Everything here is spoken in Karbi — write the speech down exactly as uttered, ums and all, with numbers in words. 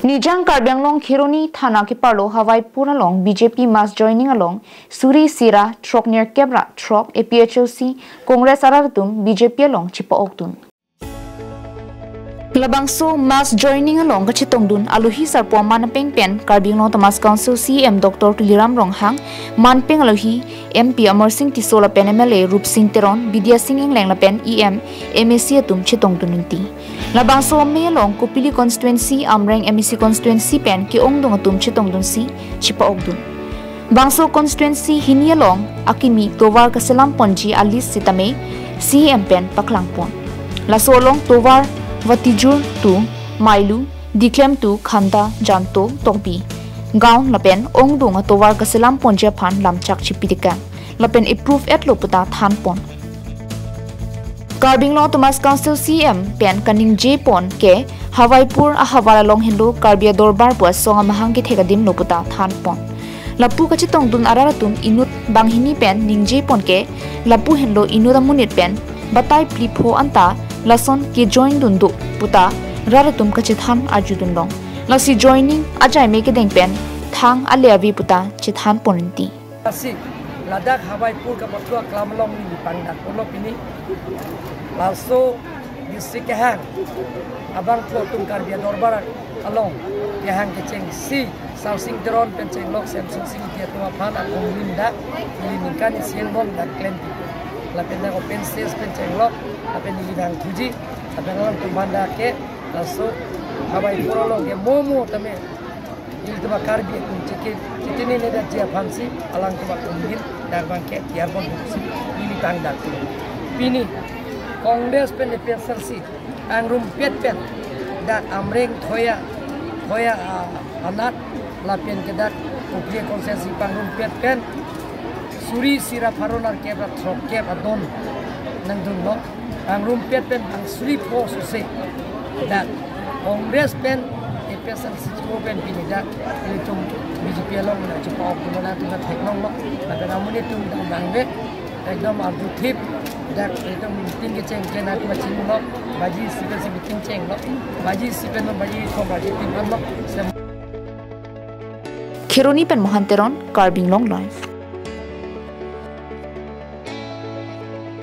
Nijang Karbi Anglong Kheroni thana keparlo Hawaipur along B J P mass joining along suri sira throk nerkep ra throk A P H L C Congress arat atum B J P along chipa-okdun. Labangso mass joining along kachetongdun alohi sarpo aman apeng pen Karbi Anglong Autonomous Council C E M Doctor Tuliram Ronghang, manpeng alohi M P Amarsing Tisso lapen M L A Rupsing Teron, Bidya Sing Engleng lapen E M, M A C atum chetongdun unti. Labangso amei along Kopili constituency, Amreng M A C constituency pen ke-ongdung atum chetongdunsi chipa-okdun. Bangso constituency hini along akimi tovar kaselam ponji a-list sitame C E M pen paklang pon. Laso along tovar Vatijur to Mailu, Diklem to Khanda, Janto, Tokbi, Gaon lapen ongdung atovar kaselam ponji aphan lamchak chipitekang lapen approve etlo puta than pon. Karbi Anglong Autonomous Council C E M pen kaningje pon ke Hawaipur ahavar along henlo Karbi Adorbar pu asong amahang kethek adim lo puta than pon. Lapu kachetongdun arat atum inut banghini pen ningje pon ke lapu henlo inut amonit pen batai phli pho anta lason ke-join dun do puta rat atum kachethan arjudun long. Lasi joining ajai me kedeng pen thang ale ave puta chethan pon unti. Asi, ladak Hawaipur kapathu aklam along neli pangdak polo pini. Laso district kehang abangphu atum Karbi Adorbar along kehang kechengsi Sarsing Teron pen chenglok Semsonsing Ingti atum aphan akum lim dak ili ningkan isi angbong dak klempi. Lapen dak open stage pen chenglok, lapen ili bang thuji, lapen alangtum aphan dak ke laso Hawaipur along ke momo tame ilitum a-Karbi atum chiki, chitini ne dak ji aphansi alangtum akum lim dak bang ke tiar pon si ili pangdak. Pini Congress pen A P H L C angrumpet pen dak Amreng Thoya, Thoya, ah, anat lapen ke dak Kopili constituency pangrumpet pen suri sira pharo nerkep ra throkkep adon nangdunlo. Angrumpet pen bang suri pho suse dak Congress pen A P H L C chipo pen pini dak ilitum B J P along na chipa-okdun, latum ta theklonglo, lapen amonit atum dak bang ve ekdom arjuthip dak ekdom meeting kecheng kena kema chinglo, baji isi pensi meeting chenglo, baji isi pen baji kho baji tin anlo. Sem- Kheroni pen Mohan Teron, Karbi Anglong Live.